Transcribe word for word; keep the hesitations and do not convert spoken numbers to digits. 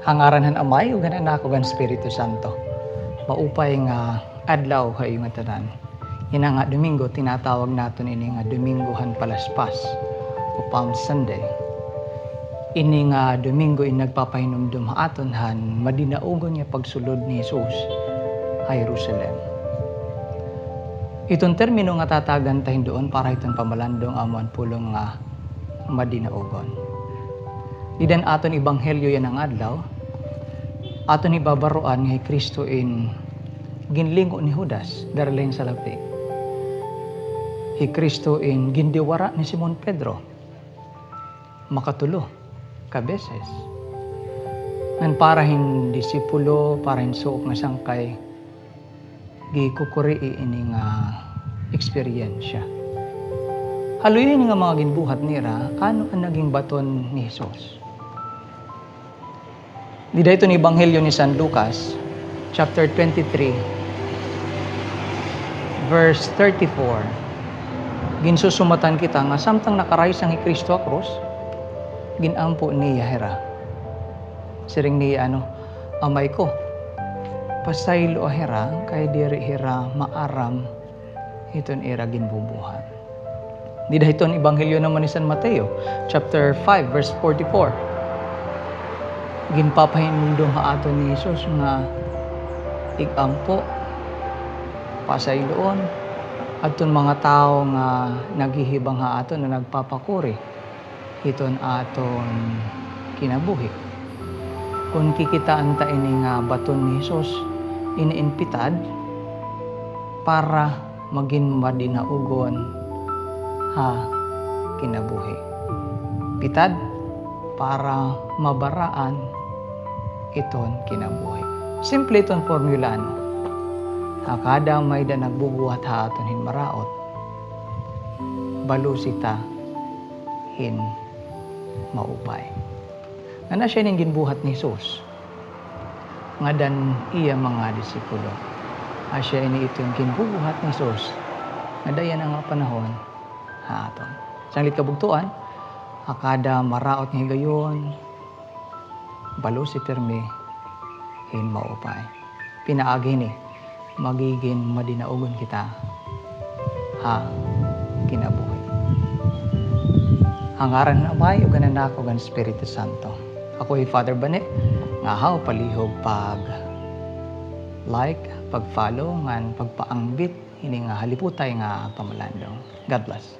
Ha ngaran han Amay, ug han Anak, ug han Espiritu Santo. Maupay nga adlaw ha iyo ngatanan. Ini nga Domingo, tinatawag naton ini nga Domingo han Palaspas, o Palm Sunday. Ini nga Domingo in nagpapahinumdom ha aton han madinaugon nga pagsulod ni Jesus ha Jerusalem. Iton termino nga tatagan ta hin duon para hiton pamalandong amo an pulong nga madinaugon. Dida han aton ebanghelyo yana nga adlaw, aton hibabaroan nga hi Cristo in ginlingo ni Judas, dara la hin salapi. Hi Cristo in gindiwara ni Simon Pedro, makatulo ka beses. Ngan para hin disipulo, para hin suok nga sangkay, gikukurii ini nga eksperyensya. Ha luyo hini nga mga ginbuhat nira, ano an naging baton ni Jesus? Dida hiton Ebanghelyo ni San Lucas, chapter twenty-three, verse thirty-four. Ginsusumatan kita nga samtang nakaraysang hi Cristo ha krus, gin-ampo niya hira. Siring niya, ano, "Amay ko, pasayloa hira kay diri hira maaram hiton ira ginbubuhat." Dida hiton Ebanghelyo naman ni San Mateo, chapter five, verse forty-four. Ginpapahinumdom ha aton ni Jesus nga ig-ampo, pasayloon, adton mga tawo nga naghihibang ha aton, nga nagpapakuri hiton aton kinabuhi. Kon kikitaan ta ini nga baton ni Jesus, ini in pitad para magin madinaugon ha kinabuhi. Pitad para mabaraan iton kinabuhi. Simple iton formula, ano? Ha kada may-ada nagbubuhat ha aton hin maraot, balusi ta hin maupay. Ngan asya ini in ginbuhat ni Jesus ngada han iya mga disipulo. Asya ini iton ginbubuhat ni Jesus ngada yana nga panahon ha aton. Sanglit kabugtoan, ha kada maraot nga higayon, balusi pirmi hin maupay. Pinaagi hini, magigin madinaugon kita ha kinabuhi. Ha ngaran han Amay, ug han Anak, ug han Espiritu Santo. Ako hi Father Bane, ngahaw palihog pag-like, pag-follow, ngan pagpaangbit hini nga haliputay nga pamalandong. God bless.